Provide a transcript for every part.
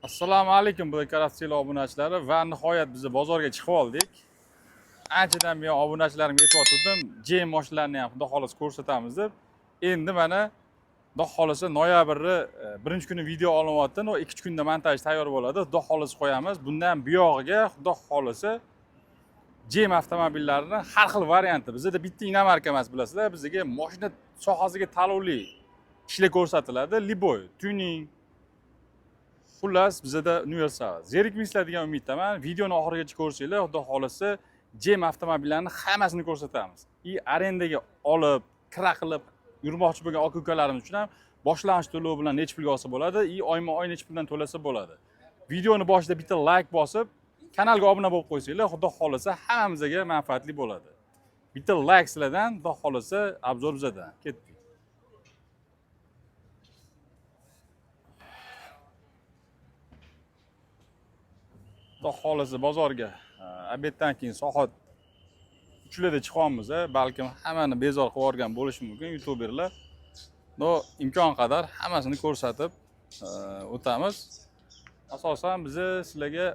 Assalomu alaykum Black Arab obunachilari va nihoyat biz bozorga chiqib oldik. Anchadan buyon obunachilarimga aytyotgandim, J mashinalarni ham xudo xohlasa ko'rsatamiz deb. Endi mana xudo xohlasa noyabrni birinchi kuni video olinyapti. No 2 kunda montaj tayyor bo'ladi. Xudo xohlasa qo'yamiz. Bundan buyog'iga xudo xohlasa Jem avtomobillarini har xil varianti. Bizda bitta inomarka emas, bilasizlar. Bizga mashina sohasiga taalluqli ishlar ko'rsatiladi. Liboy, tuning, xullas bizada universal. Zerikmaysizlar degan umiddaman. Videoni oxirigacha ko'rsanglar, xudo xohlasa Jem avtomobillarini hammasini ko'rsatamiz. И arendaga olib, kira qilib yurmoqchi bo'lgan aka ukalarimiz uchun ham boshlang'ich to'lov bilan necha pulga olsa bo'ladi, и oyma-oy necha puldan to'lasa bo'ladi. Videoni boshida bitta like bosib, kanalga obuna bo'lib qo'ysanglar, xudo xohlasa hammamizga manfaatli bo'ladi. Bitta like sizlardan, xudo xohlasa obzor bizadan. Ketdik. Xudo xohlasa bozorga obeddan keyin soat 3larda chiqyapmiz, balkim hammani bezor qilib yuborgan bo'lishi mumkin youtuberlar. No imkon qadar hammasini ko'rsatib o'tamiz. Asosan bizni sizlarga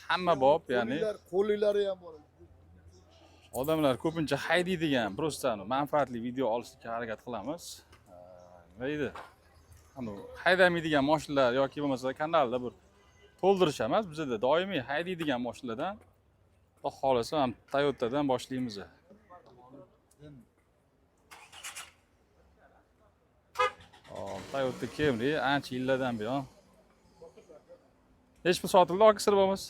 hamma bob, ya'ni Qo'llilari ham bor. Odamlar ko'pincha haydaydigan просто manfaatli video olishga harakat qilamiz. Nima deydi? Haydamaydigan mashinalar yoki bo'lmasa kanalda bir to'ldirish emas, bizada doimiy haydaydigan mashinalardan xudo xohlasa ham Toyota'dan boshlaymiz. Hop, Toyota Camry ancha yillardan buyon. Necha pul sotildi aka sir bo'lmasa?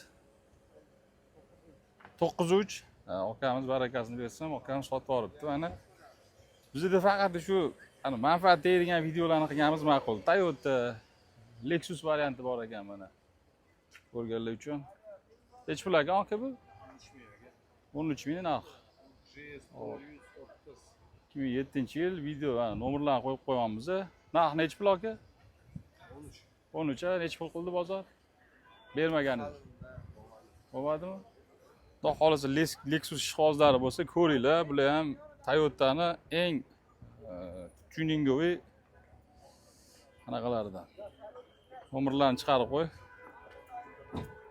9.3. Akamiz barakasini bersin, akamiz sotib yuboribdi. Mana bizda faqat shu ana manfaat tegadigan videolarni qilganimiz ma'qul. Toyota Lexus varianti bor ekan mana. Ko'rganlar uchun. Necha pul ekan aka bu? 13 ming narx. 2007-yil video, mana nomerlarni qo'yib qo'yamiz. Narx necha pul aka? 13. 13 necha pul qildi bozor? Bermaganingiz. Bo'lmadimi? Xudo xohlasa Lexus ishqibozlari bo'lsa ko'ringlar, bular ham Toyota'ni eng tuningoviy anaqalaridan. Nomerlarni chiqarib qo'y.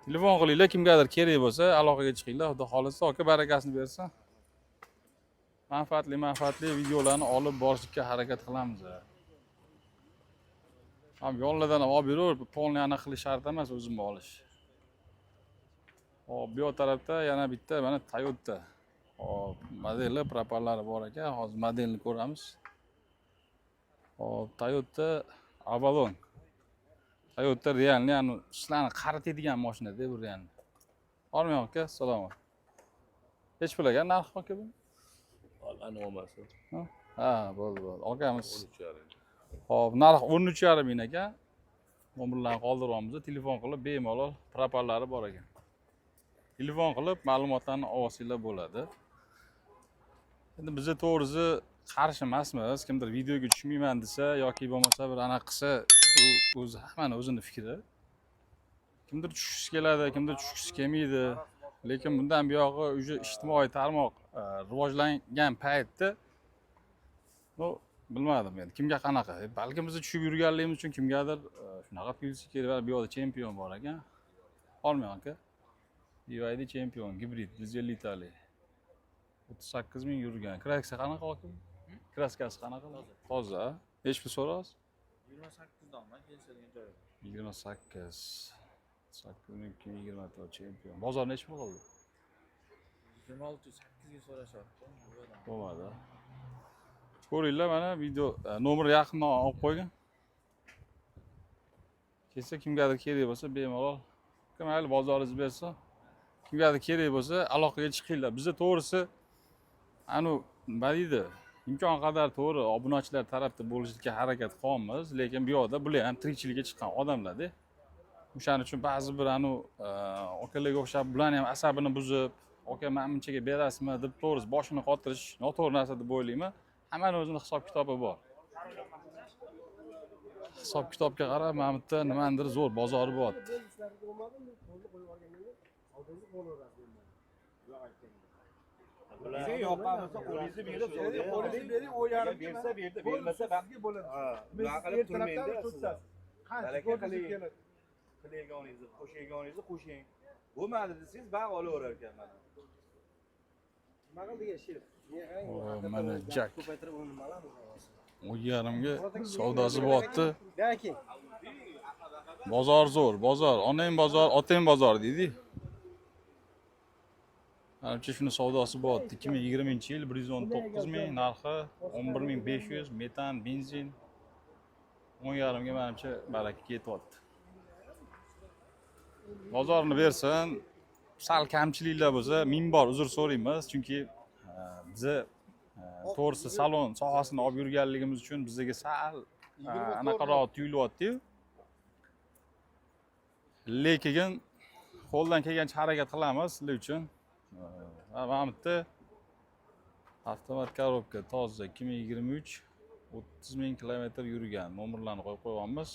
Telefon qilinglar, kimgadir kerak bo'lsa aloqaga chiqinglar. Xudo xohlasa aka barakasini bersin. Manfaatli videolarni olib borishga harakat qilamiz. Ham yonlardan ham olib yuraver, polni aniq qilish shart emas, o'zim olish. Hop, bu yoq tarafda yana bitta mana Toyota. Hop, modeli propallari bor ekan. Hozir modelni ko'ramiz. Hop, Toyota Avalon. Toyota realni, ya'ni sizlarni qaritadigan mashina-da bu realni. Bormi aka? Assalomu alaykum. Necha pul ekan narxi aka bu? Ani olmasin. Ha, bo'ldi, bo'ldi. Akamiz. 13,5. Hop, narx 13,5 ming ekan. Nomerlarni qoldiryapmiz. Telefon qilib bemalol propallari bor ekan. Telefon qilib ma'lumotlarni olsanglar bo'ladi. Endi biza to'g'risi qarshi emasmiz. Kimdir videoga tushmayman desa yoki bo'lmasa bir anaqa qilsa, u o'zi hammani o'zini fikri. Kimdir tushgisi keladi, kimdir tushgisi kelmaydi. Lekin bundan buyog'i уже ijtimoiy tarmoq rivojlangan paytda no bilmadim endi kimga qanaqa. Balkim biz tushib yurganligimiz uchun kimgadir shunaqa tuyulsa kerak. Bu yoqda chempion bor ekan. Olmang aka. BYD chempion gibrid dizel litali. 38 ming yurgan. Kraska qanaqa aka? Kraskasi qanaqa? Toza. Necha pul so'raysiz? 28 dan kelishadigan joyi. 28. 8 2024 chempion. Bozor necha pul qildi? 26 8 ga so'rashyapti. Bo'lmadi. Ko'ringlar mana video nomer yaqindan olib qo'ygan. Kelsa kimgadir kerak bo'lsa bemalol. Mayli bozoringiz bersin. Kimgadir kerak bo'lsa aloqaga chiqinglar. Biza to'g'risi anu nima deydi? Imkon qadar to'g'ri obunachilar tarafda bo'lishga harakat qilyapmiz, lekin bu yoqda bular ham tirikchilikka chiqqan odamlar-da. O'shaning uchun ba'zi bir anu akalarga o'xshab bularni ham asabini buzib, aka mana bunchaga berasizmi deb to'g'risi boshini qotirish noto'g'ri narsa deb o'ylayman. Hammani o'zini hisob kitobi bor. Hisob kitobga qarab mana bu yerda nimanidir zo'r bozori bo'lyapti. Bizga yoqqan bo'lsa qo'lingizni berib so'rang. Qo'lingizni bering, o yarim Bersa berdi, bermasa sizga bo'ladi. Ha, bunaqa qilib turmangda sizlar. Qancha Baraka ko'rgisi qiling. keladi. Qilayotganingizni, qo'shayotganingizni qo'shing. Bo'lmadi desangiz, bag'ri olaverar ekanman. Nima qildik Sherif? O, mana Jack. Ko'paytirib uni nima qilamiz? 10,5 ga savdosi bo'lyapti. Lekin Bozor zo'r, bozor. Onang bozor, otang bozor deydi. Manimcha shuni savdosi bo'lyapti. 2020-yil 119 ming, narxi 11 500, metan, benzin. 10,5 ga manimcha baraka ketyapti. Bozorni bersin, sal kamchiliklar bo'lsa, ming bor uzr so'raymiz, chunki biza to'g'risi salon sohasini olib yurganligimiz uchun bizga sal anaqaroq tuyulyapti-yu. Lekin qo'ldan kelgancha harakat qilamiz sizlar uchun. Mana bu yerda avtomat korobka toza, 2023, 30 ming kilometr yurgan, nomerlarni qo'yib qo'yganmiz.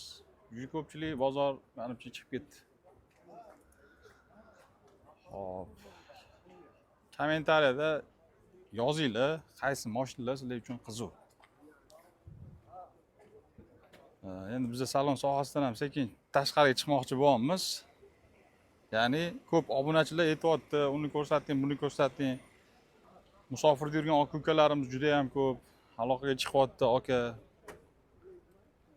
Juda ko'pchilik bozor manimcha chiqib ketdi. Xo'p. Kommentariyada yozinglar, qaysi mashinalar sizlar uchun qiziq. Endi biz salon sohasidan ham sekin tashqariga chiqmoqchi bo'lyapmiz. Ya'ni ko'p obunachilar aytyapti, uni ko'rsating, buni ko'rsating. Musofirda yurgan aka ukalarimiz juda ham ko'p. Aloqaga chiqyapti aka.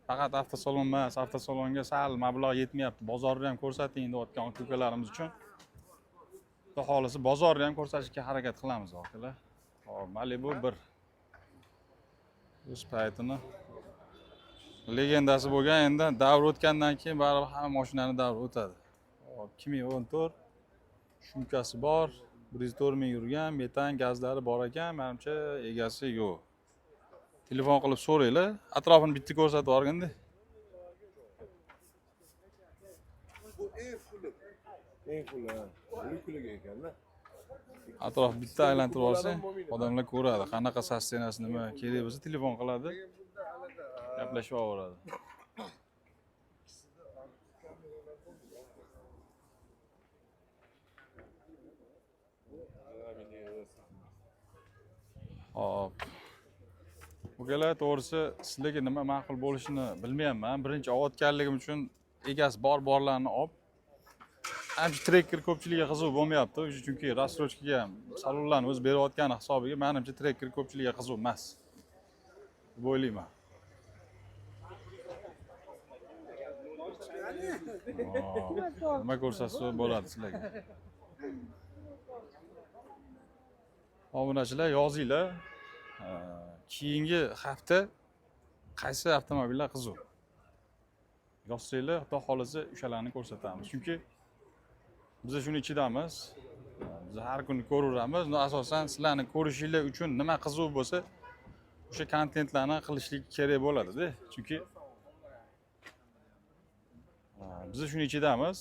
Faqat avtosalon emas, avtosalonga sal mablag' yetmayapti. Bozorni ham ko'rsating deyotgan aka ukalarimiz uchun. Xudo xohlasa bozorni ham ko'rsatishga harakat qilamiz, akalar. Hop, Malibu 1. O'z paytini legendasi bo'lgan, endi davr o'tgandan keyin baribir hamma mashinani davri o'tadi. Hop, 2014, шумка si bor, 104 ming yurgan, metan, gazlari bor ekan, manimcha egasi yo'q. Telefon qilib so'ranglar, atrofini bitta ko'rsatib yuborganda. Bu eng puli. Eng puli. Ha. Puli ekanda. Atrof bitta aylantirib yuborsang, odamlar ko'radi, qanaqa состояние si, nima kerak bo'lsa telefon qiladi, gaplashib olaveradi. Hop. Ukalar, to'g'risi sizlarga nima ma'qul bo'lishini bilmayapman. Birinchi olayotganligim uchun egasi bor borlarni olib, ancha Tracker ko'pchilikka qiziq bo'lmayapti. O'sha chunki рассрочка ga ham salonlarni o'zi berayotgani hisobiga manimcha Tracker ko'pchilikka qiziq emas deb o'ylayman. Oo, nima ko'rsatsa bo'ladi sizlarga. Obunachilar, yozinglar. Keyingi hafta qaysi avtomobillar qiziq? Yozsanglar, xudo xohlasa o'shalarni ko'rsatamiz. Chunki biz shuni ichidamiz. Biz har kuni ko'raveramiz. Но, asosan sizlarni ko'rishinglar uchun nima qiziq bo'lsa, o'sha kontentlarni qilishlik kerak bo'ladi-da. Chunki biz shuni ichidamiz.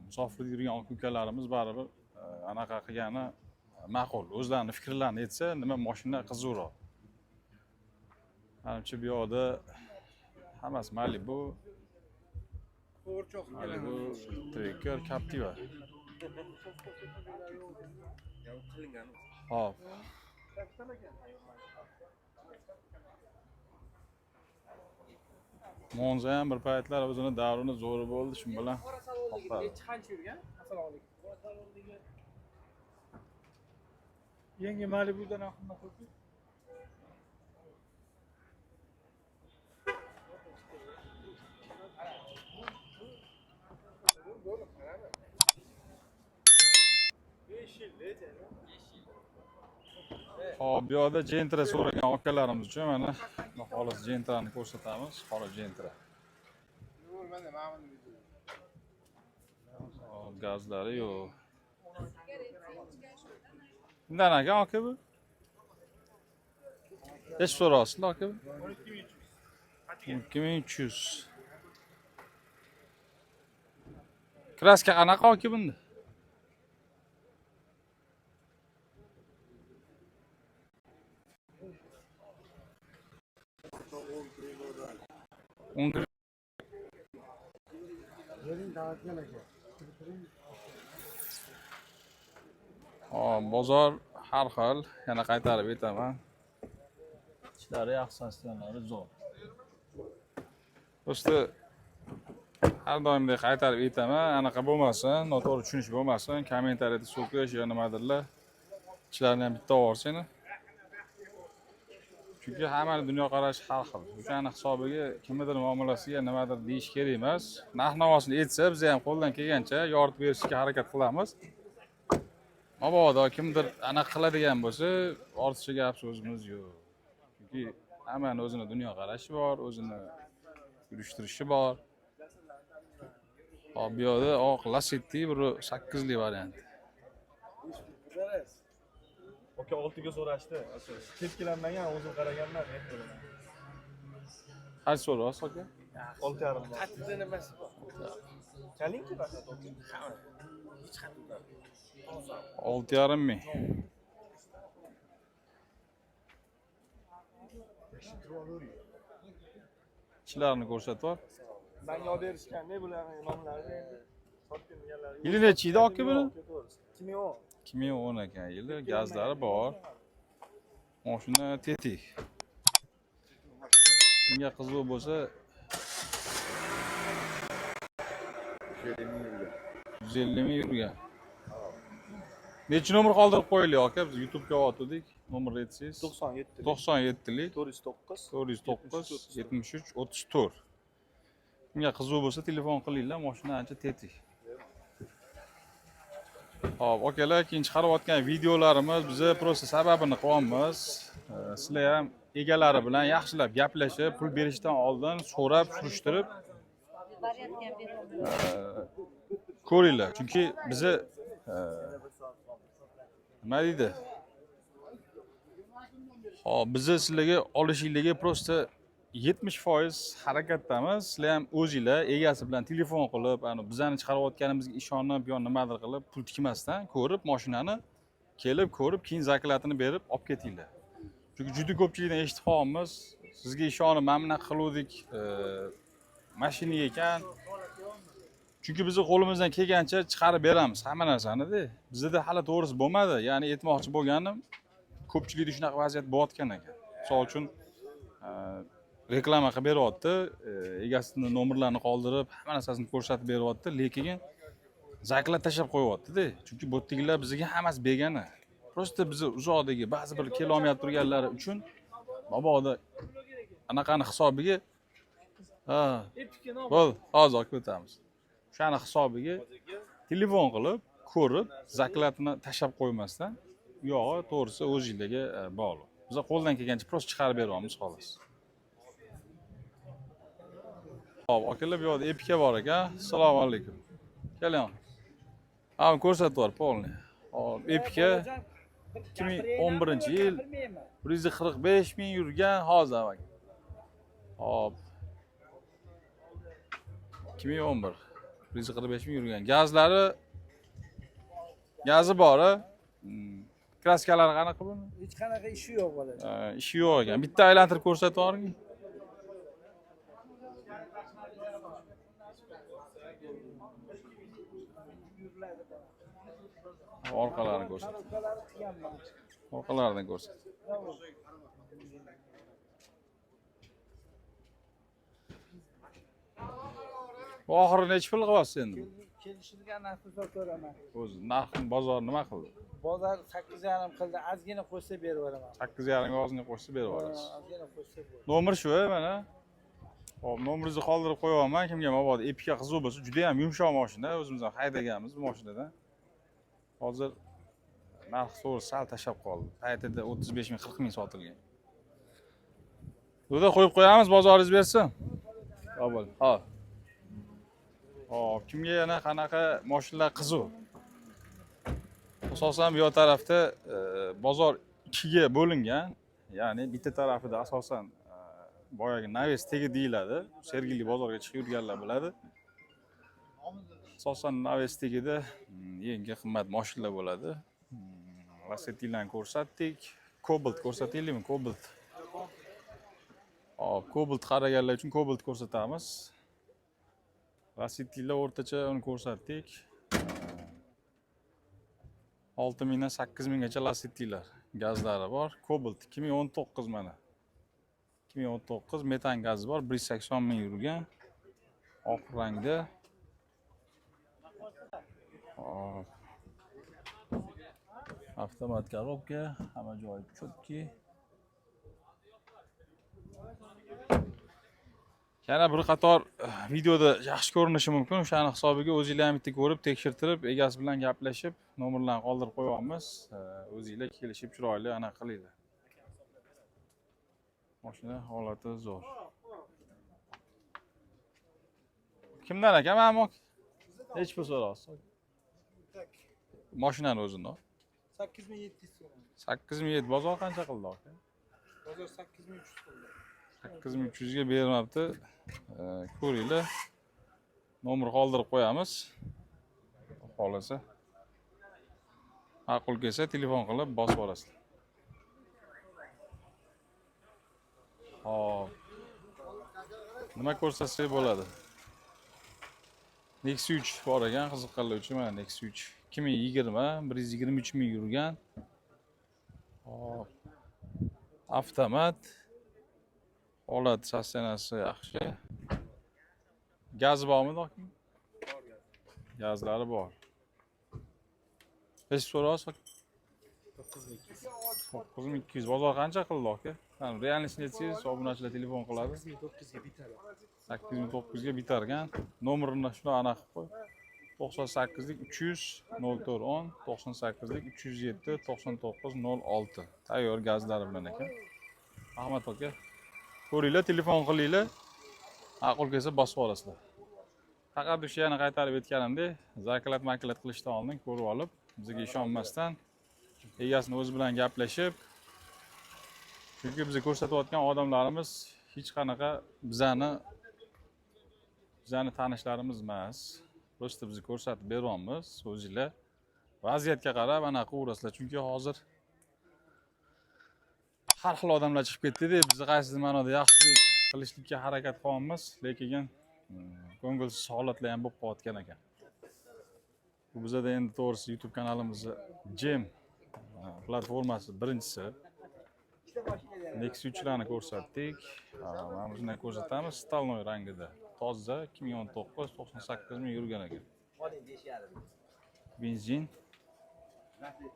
Musofirda yurgan aka ukalarimiz baribir anaqa qilgani ma'qul. O'zlarini fikrlarini aytsa, nima mashina qiziqroq. Manimcha bu yoqda hammasi Malibu, Malibu, Tracker, Captiva. Hop. Monza ham bir paytlar o'zini davrini zo'ri bo'ldi, shu bilan to'xtadi. Nechi qancha yurgan? Assalomu alaykum. Yangi Malibudan ham qimmat bo'ldi. Hop, bu yoqda Gentra so'ragan akalarimiz uchun mana xudo xohlasa Gentrani ko'rsatamiz, qora Gentra. Hop, gazlari yo'q. Bundan aka aka bu? Necha so'rayapsizlar aka bu? 12 300. Краска qanaqa aka bunda? O'n. Bering tavakkal aka. Hop, bozor har xil, yana qaytarib aytaman. Ishlari yaxshi, состояние lari zo'r. Просто Har doimdek qaytarib aytaman, anaqa bo'lmasin, noto'g'ri tushunish bo'lmasin, kommentariyada so'kish yo nimadirlar. Ishlarini ham bitta olsanglar. Chunki hammani dunyoqarashi har xil. O'shani hisobiga kimnidir muomalasiga nimadir deyish kerak emas. Narx-navosini aytsa, biz ham qo'ldan kelgancha yoritib berishga harakat qilamiz. Mabodo kimdir anaqa qiladigan bo'lsa, ortiqcha gap so'zimiz yo'q. Chunki hammani o'zini dunyoqarashi bor, o'zini yurishtirishi bor. Hop, bu yoqda oq Lacetti bir 8lik variant. Aka 6 ga so'rashdi. Tepkilanmagan, o'zim qaraganman, men bilaman. Qancha so'rayapsiz, aka? 6,5. Qatida nimasi bor? Kalinki faqat aka. Hech qatida. 6,5 ming. Ishlarini ko'rsatib. Menga olib berishgan, ne bularning nomlari endi. Sotgan deganlari. Yili nechi edi aka buni? 2010. 2010 ekan yili, gazlari bor. Mashina tetik. Bunga qiziq bo'lsa 150 ming yurgan. Nechi nomer qoldirib qo'yaylik, aka? Biz YouTube'ga otdik. Nomer aytsangiz. 97. 97lik 409. 409 73 34. Bunga qiziq bo'lsa telefon qilinglar, mashina ancha tetik. Hop, akalar, keyin chiqarayotgan videolarimiz biza просто sababini qilyapmiz. Sizlar ham egalari bilan yaxshilab gaplashib, pul berishdan oldin so'rab, surishtirib ko'ringlar. Chunki biza nima deydi? Hop, biza sizlarga olishinglarga просто 70% harakatdamiz. Sizlar ham o'zinglar egasi bilan telefon qilib, ani bizani chiqarayotganimizga ishonib yo nimadir qilib pul tikmasdan ko'rib mashinani kelib ko'rib, keyin закладini berib olib ketinglar. Chunki juda ko'pchilikdan eshitib qolyapmiz. Sizga ishonib mana bunaqa qiluvdik, mashina ekan. Chunki bizni qo'limizdan kelgancha chiqarib beramiz hamma narsani-da. Bizda hali to'g'risi bo'lmadi. Ya'ni aytmoqchi bo'lganim, ko'pchilikda shunaqa vaziyat bo'layotgan ekan. Misol uchun, reklama qilib beryapti, egasini nomerlarini qoldirib, hamma narsasini ko'rsatib beryapti, lekin заклад tashlab qo'yyapti-da. Chunki bu yerdagilar bizga hammasi begona. Просто bizni uzoqdagi ba'zi bir kelolmay turganlari uchun mabodo anaqani hisobiga, ha, bo'ldi, hozir olib o'tamiz. O'shani hisobiga telefon qilib, ko'rib, закладini tashlab qo'ymasdan, u yog'i to'g'risi o'zinglarga bog'liq. Biz qo'ldan kelgancha просто chiqarib beryapmiz, xolos. Hop, akalar, bu yoqda Epika bor ekan. Assalomu alaykum. Keling. Ha, ko'rsatib yubor полный. Hop, Epika 2011-yil, 145 ming yurgan hozir aka. Hop. 2011 145 ming yurgan. Gazlari, gazi bor, a? Краска lari qanaqa buni? Hech qanaqa ishi yo'q, bolajon. Ha, ishi yo'q ekan. Bitta aylantirib ko'rsatib yuboring. Orqalarini ko'rsat. Korobkalari qilganman. Orqalaridan ko'rsat. Bu oxiri nechi pul qilyapsiz endi? Kelishilgan narxda sotaveraman. O'zi narxni bozor nima qildi? Bozor 8,5 qildi, ozgina qo'shsa berib yuboraman. 8,5 ga ozgina qo'shsa berib yuborasiz. Ozgina qo'shsa bo'ladi. Nomer shu mana. Hop, nomeringizni qoldirib qo'yyapman. Kimga mabodo Epika qiziq bo'lsa, juda ham yumshoq mashina, o'zimiz ham haydaganmiz bu mashinadan. Hozir narx to'g'ri sal tashlab qoldi. Paytida 35 ming, 40 ming sotilgan. Buda qo'yib qo'yamiz, bozoringiz bersin. Sog' bo'ling. Hop. Hop, kimga yana qanaqa mashinalar qiziq? Asosan bu yoq tarafda bozor ikkiga bo'lingan. Ya'ni bitta tarafida asosan boyagi навес tegi deyiladi. Sergeli bozorga chiqib yurganlar biladi. Asosan навес tagida yangi qimmat mashinalar bo'ladi. Lacetti'larni ko'rsatdik. Cobalt ko'rsataylikmi? Cobalt. Hop, Cobalt qaraganlar uchun Cobalt ko'rsatamiz. Lacetti'lar o'rtacha uni ko'rsatdik. 6 mingdan 8 minggacha Lacetti'lar gazlari bor. Cobalt 2019 mana. 2019 metan gazi bor, 180 ming yurgan. Oq rangda. Hop. Avtomat korobka, hamma joyi чётки. Yana bir qator videoda yaxshi ko'rinishi mumkin. O'shani hisobiga o'zinglar ham bitta ko'rib, tekshirtirib, egasi bilan gaplashib, nomerlarni qoldirib qo'yamiz. O'zinglar kelishib chiroyli anaqa qilinglar. Mashina holati zo'r. Kimdan aka? Mana hech bir so'rasiz. Mashinani o'zini. 8700 so'm. 8700 bozor qancha qildi aka? Bozor 8300 qildi. 8300 ga bermabdi. Ko'ringlar. Nomer qoldirib qo'yamiz. Xohlasa. Ma'qul kelsa telefon qilib bosib olasizlar. Hop. Nima ko'rsatsak bo'ladi? Nexia 3 bor ekan, qiziqqanlar uchun mana Nexia 3 2020 123 ming yurgan. Hop. Avtomat. Holat состояния si yaxshi. Gazi bormi dokim? Gazlari bor. Nechi so'raysiz aka? 9200. Bozor qancha qildi aka? Mana реальность ni aytsangiz, obunachilar telefon qiladi. 8900 ga bitadi. 8900 ga bitarkan. Nomerini shuni aniq qilib qo'y. 98lik 300 04 10, 98lik 307 99 06. Tayyor gazlari bilan ekan. Rahmat aka. Ko'ringlar, telefon qilinglar. Ma'qul kelsa bosib olasizlar. Faqat o'sha yana qaytarib aytganimdek, заклад maklat qilishdan oldin ko'rib olib, bizga ishonmasdan egasini o'zi bilan gaplashib, chunki bizni ko'rsatayotgan odamlarimiz hech qanaqa bizani tanishlarimiz emas. Просто bizni ko'rsatib beryapmiz. O'zinglar vaziyatga qarab anaqa qilaverasizlar. Chunki hozir har xil odamlar chiqib ketdi-da, bizni qaysidir ma'noda yaxshilik qilishlikka harakat qilyapmiz, lekin ko'ngilsiz holatlar ham bo'lib qolayotgan ekan. Bu bizada endi to'g'risi YouTube kanalimizni Jem platformasi birinchisi. Nexia 3larni ko'rsatdik. Mana shunday ko'rsatamiz. Стальной rangida. Toza 2019 98 ming yurgan ekan. Benzin.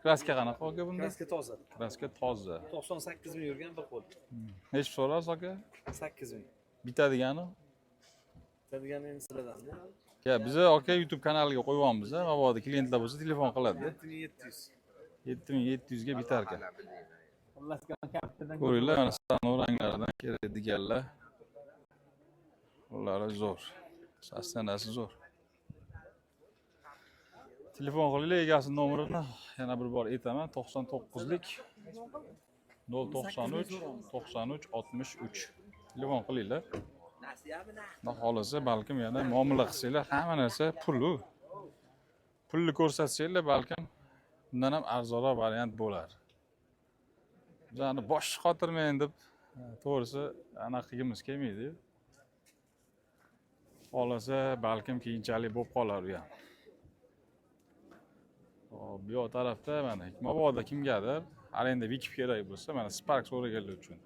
Краска qanaqa aka bunda? Краска toza. Краска toza. 98 ming yurgan bir qo'l. Nechi so'raysiz aka? 8 ming. Bitadigani? Bitadigan endi sizlardan. Ya biza aka YouTube kanaliga qo'yyapmiz, mabodo klientlar bo'lsa telefon qiladi. 7700. 7700 ga bitar ekan. Ko'ringlar, mana стальной ranglaridan kerak deganlar. Ular zo'r. Состояния si zo'r. Telefon qilinglar, egasini nomerini yana bir bor aytaman: 99lik 093 93 63. Telefon qilinglar. Xudo xohlasa, balkim yana muomala qilsanglar, hamma narsa pul-u. Pulni ko'rsatsanglar, balkim bundan ham arzonroq variant bo'lar. Bizani bosh qotirmayin deb to'g'risi anaqa qilgimiz kelmaydi. Xohlasa, balkim keyinchalik bo'lib qolar u ham. Hop, bu yoq tarafda mana mabodo kimgadir arenda Vikip kerak bo'lsa, mana Spark so'raganlar uchun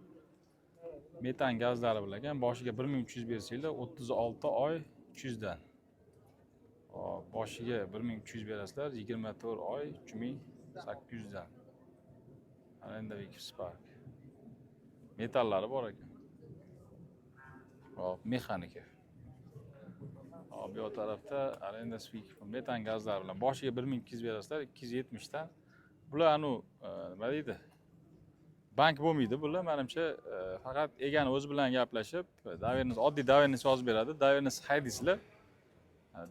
metan gazlari bilan ekan, boshiga 1300 bersanglar, 36 oy 300 dan. Hop, boshiga 1300 berasizlar, 24 oy 3800 dan. Arenda Vikip Spark. Metallari bor ekan. Hop, mexanika. Hop, bu yoq tarafda arenda Vikip metan gazlari bilan boshiga 1200 berasizlar, 270 dan. Bular anu nima deydi? Bank bo'lmaydi bular, menimcha, faqat egani o'zi bilan gaplashib, доверенность, oddiy доверенность yozib beradi. Доверенность haydaysizlar.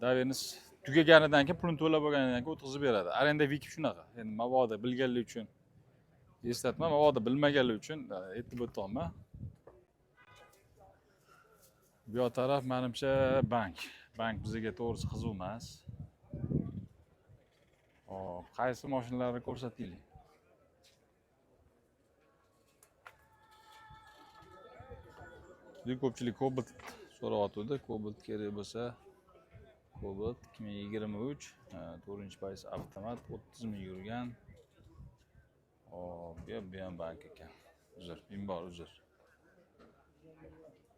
Доверенность tugaganidan keyin, pulini to'lab bo'lganidan keyin o'tkazib beradi. Arenda Vikip shunaqa. Endi mabodo bilganlar uchun eslatma, mabodo bilmaganlar uchun aytib o'tyapman. Bu yoq taraf menimcha bank. Bank bizga to'g'risi qiziq emas. Hop, qaysi mashinalarni ko'rsataylik? Juda ko'pchilik Cobalt so'rayotgandi. Cobalt kerak bo'lsa, Cobalt 2023, 4-payz avtomat, 30 ming yurgan. Hop, bu ham bank ekan. Uzr, bor, uzr.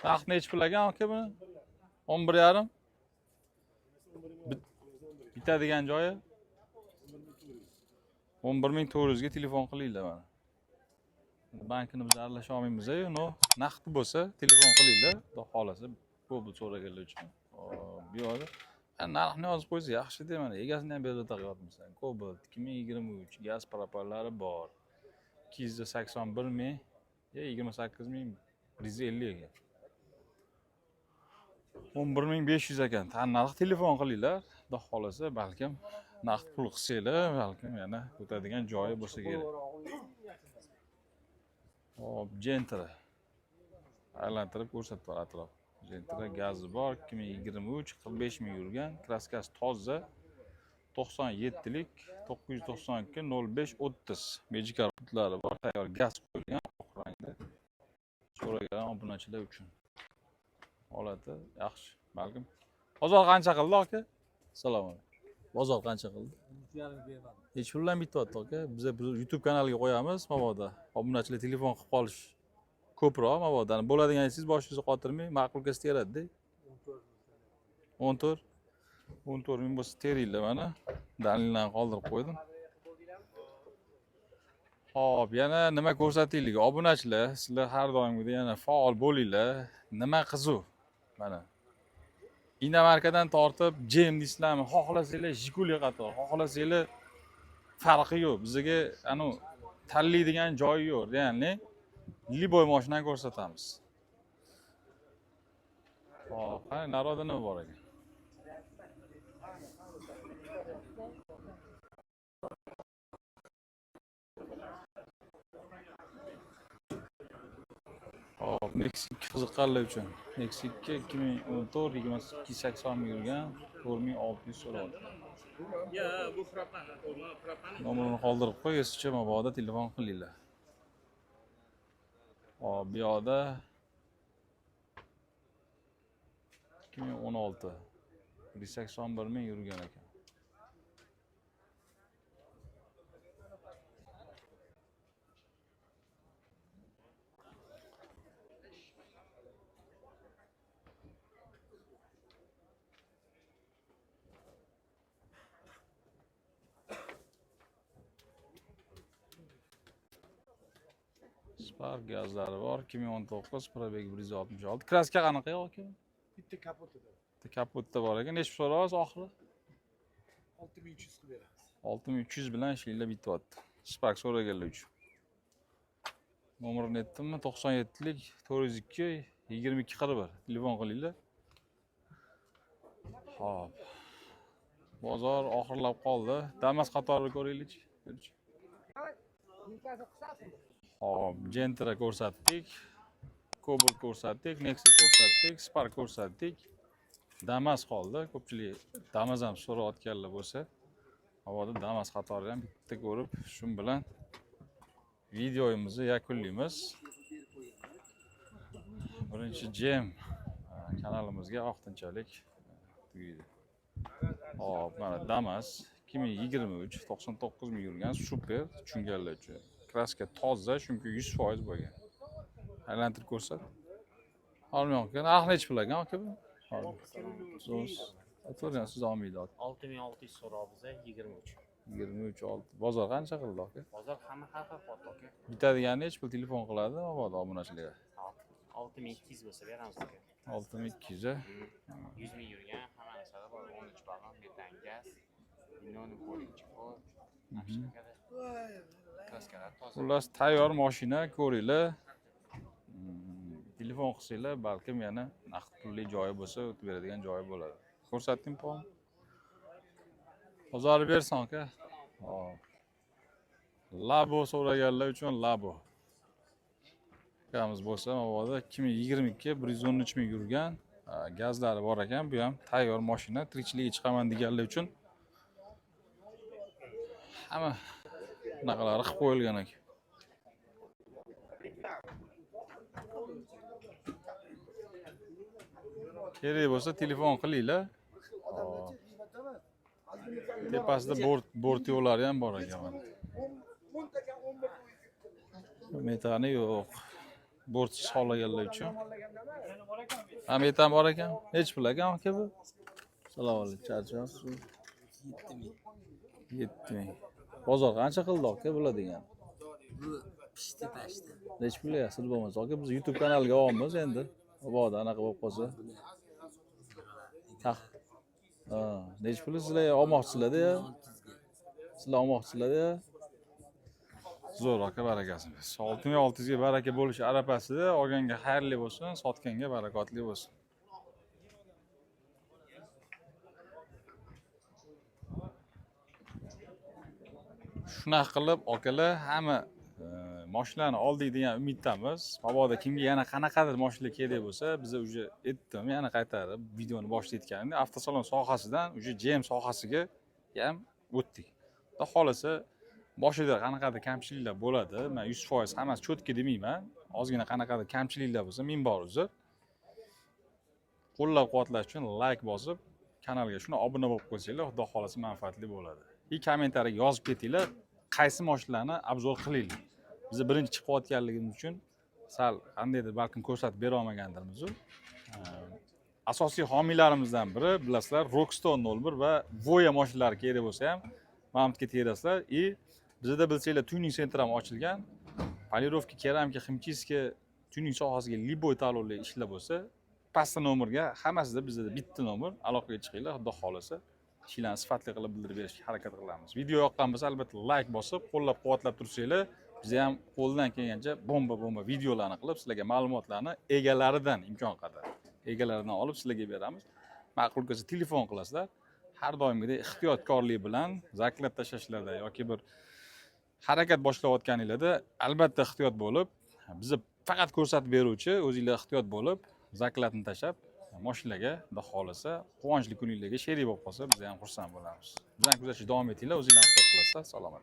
Narx nechi pul ekan aka buni? 11,5? Bitadigan joyi? 11 400 ga telefon qilinglar mana. Bankini biz aralasha olmaymiz-yu, но naqd bo'lsa telefon qilinglar, xudo xohlasa Cobalt so'raganlar uchun. Hop, bu yoqda narxni yozib qo'ysa yaxshi-da, mana egasini ham bezovta qilyapmisan. Cobalt 2023, gaz propanlari bor. 281 ming, 28 150 ekan. 11 500 ekan. Tan narx, telefon qilinglar. Xudo xohlasa balkim naqd pul qilsanglar, balkim yana o'tadigan joyi bo'lsa kerak. Hop, Gentra. Aylantirib ko'rsatib atrof. Gentra gazi bor, 2023, 45 ming yurgan, краска si toza. 97lik 992 05 30. Magicar putlari bor, tayyor gaz qo'yilgan, oq rangda. So'ragan obunachilar uchun. Holati yaxshi, balkim. Bozor qancha qildi, aka? Assalomu alaykum. Bozor qancha qildi? 3,5 bermadim. Nechi puldan bityapti, aka? Biz YouTube kanaliga qo'yamiz, mabodo obunachilar telefon qilib qolish ko'proq mabodo. Bo'ladigan aytsangiz, boshingizni qotirmay ma'qul kelsa teradi-da. 14. 14 ming bo'lsa teringlar mana. Dalillarni qoldirib qo'ydim. Xo'p, yana nima ko'rsataylik? Obunachilar, sizlar har doimgidek yana faol bo'linglar. Nima qiziq? Mana. Иномарка dan tortib Jem deysizlarmi? Xohlasanglar Jiguli qator, xohlasanglar, farqi yo'q. Bizga anu tanlaydigan joyi yo'q. Ya'ni любой mashinani ko'rsatamiz. Xo'p, qani народа nima bor ekan? Hop, Nexia 2 qiziqqanlar uchun. Nexia 2 2014, 2280 ming yurgan, 4600 so'rayapti. Ya bu propan, propan. Nomerini qoldirib qo'y, esicha mabodo telefon qilinglar. Hop, bu yoqda 2016, 181 ming yurgan ekan. Spark gazlari bor, 2019, пробег 166. Краска qanaqa aka? Bitta kapotida. Bitta kapotda bor ekan. Necha so'rayapsiz oxiri? 6300 qilib beramiz. 6300 bilan ishinglar bityapti. Spark so'raganlar uchun. Nomerini aytdimmi? 97lik 402 22 41. Telefon qilinglar. Xo'p. Bozor oxirlab qoldi. Damas qatorini ko'raylikchi. Xo'p, Gentra ko'rsatdik. Cobalt ko'rsatdik, Nexia ko'rsatdik, Spark ko'rsatdik. Damas qoldi. Ko'pchilik Damas ham so'rayotganlar bo'lsa, havoda Damas qatori ham bitta ko'rib, shu bilan videomizni yakunlaymiz. Birinchi Jem kanalimizga vaqtinchalik tugaydi. Hop, mana Damas 2023, 99 ming yurgan, super tushunganlar uchun. Краска toza, chunki 100% bo'lgan. Aylantirib ko'rsat. Olmayapti. Narxi nechi pul ekan, aka bu? To'g'ri, siz olmaydi, aka. 6600 so'roq biza, 23. 23 6. Bozor qancha qildi, aka? Bozor hamma har xil qilyapti, aka. Bitadigan nechi pul telefon qiladi mabodo obunachilarga? 6200 bo'lsa beramiz, aka. 6200 a? 100 ming yurgan, hamma narsada bor. 13 balon, metan gaz, linoleum polling chехол. Краска lar toza. Xullas, tayyor mashina, ko'ringlar. Telefon qilsanglar, balkim yana naqd pulli joyi bo'lsa, o'tib beradigan joyi bo'ladi. Ko'rsatding pom. Bozori bersin, aka. Hop. Labo so'raganlar uchun Labo. Akamiz bo'lsa, mabodo 2022, 113 ming yurgan, gazlari bor ekan. Bu ham tayyor mashina, tirikchilikka chiqaman deganlar uchun hamma bunaqalari qilib qo'yilgan ekan. Kerak bo'lsa telefon qilinglar. Hop. Tepasida bort yo'llari ham bor ekan mana. Metani yo'q. Bortsiz xohlaganlar uchun. Ha, metan bor ekan. Nechi pul ekan, aka, bu? Assalomu alaykum, charchamayapsizmi? 7000. Bozor qancha qildi aka bular degani? Bu pishti pashti. Nechi pul sir bo'lmasa aka, biz YouTube kanaliga olamiz endi. Mabodo anaqa bo'lib qolsa. Tah. Ha, nechi pul sizlar olmoqchisizlar-da ya? 600 ga. Sizlar olmoqchisizlar-da. Zo'r aka, barakasini bersin. 6600 ga baraka bo'lishi arafasida olganga xayrli bo'lsin, sotganga barakotli bo'lsin. Shunaqa qilib akalar hamma mashinalarni oldik degan umiddamiz. Mabodo kimga yana qanaqadir mashina kerak bo'lsa, biza уже aytdim, yana qaytarib videoni boshida aytganimdek, avtosalon sohasidan уже GM sohasiga ham o'tdik. Xudo xohlasa boshida qanaqadir kamchiliklar bo'ladi. Men 100% hammasi чётко demayman. Ozgina qanaqadir kamchiliklar bo'lsa, ming bor uzr. Qo'llab-quvvatlash uchun like bosib, kanalga shuni obuna bo'lib qo'ysanglar, Xudo xohlasa manfaatli bo'ladi. И kommentariyaga yozib ketinglar, qaysi mashinalarni обзор qilaylik. Biz birinchi chiqayotganligimiz uchun sal qandaydir balkim ko'rsatib bera olmagandirmiz. Asosiy homiylarimizdan biri bilasizlar Rockstone 01 va Voya mashinalari kerak bo'lsa ham Mamutga terasizlar. И bizda bilsanglar tuning center ham ochilgan. Полировка, керамика, химчистка, tuning sohasiga любой tanlovli ishlar bo'lsa, pastda nomerga hammasida bizda bitta nomer aloqaga chiqinglar, Xudo xohlasa ishlarni sifatli qilib bildirib berishga harakat qilamiz. Video yoqqan bo'lsa albatta like bosib, qo'llab-quvvatlab tursanglar, biz ham qo'ldan kelgancha bomba-bomba videolarni qilib, sizlarga ma'lumotlarni egalaridan imkon qadar egalaridan olib sizlarga beramiz. Ma'qul kelsa telefon qilasizlar. Har doimgidek ehtiyotkorlik bilan заклад tashlashlarda yoki bir harakat boshlayotganinglarda albatta ehtiyot bo'lib, bizni faqat ko'rsatib beruvchi o'zinglar ehtiyot bo'lib, заклад ni tashlab, mashinalarga Xudo xohlasa quvonchli kuninglarga sherik bo'lib qolsa, biz ham xursand bo'lamiz. Bizani kuzatishda davom etinglar, o'zinglar ehtiyot qilasizlar. Salomat.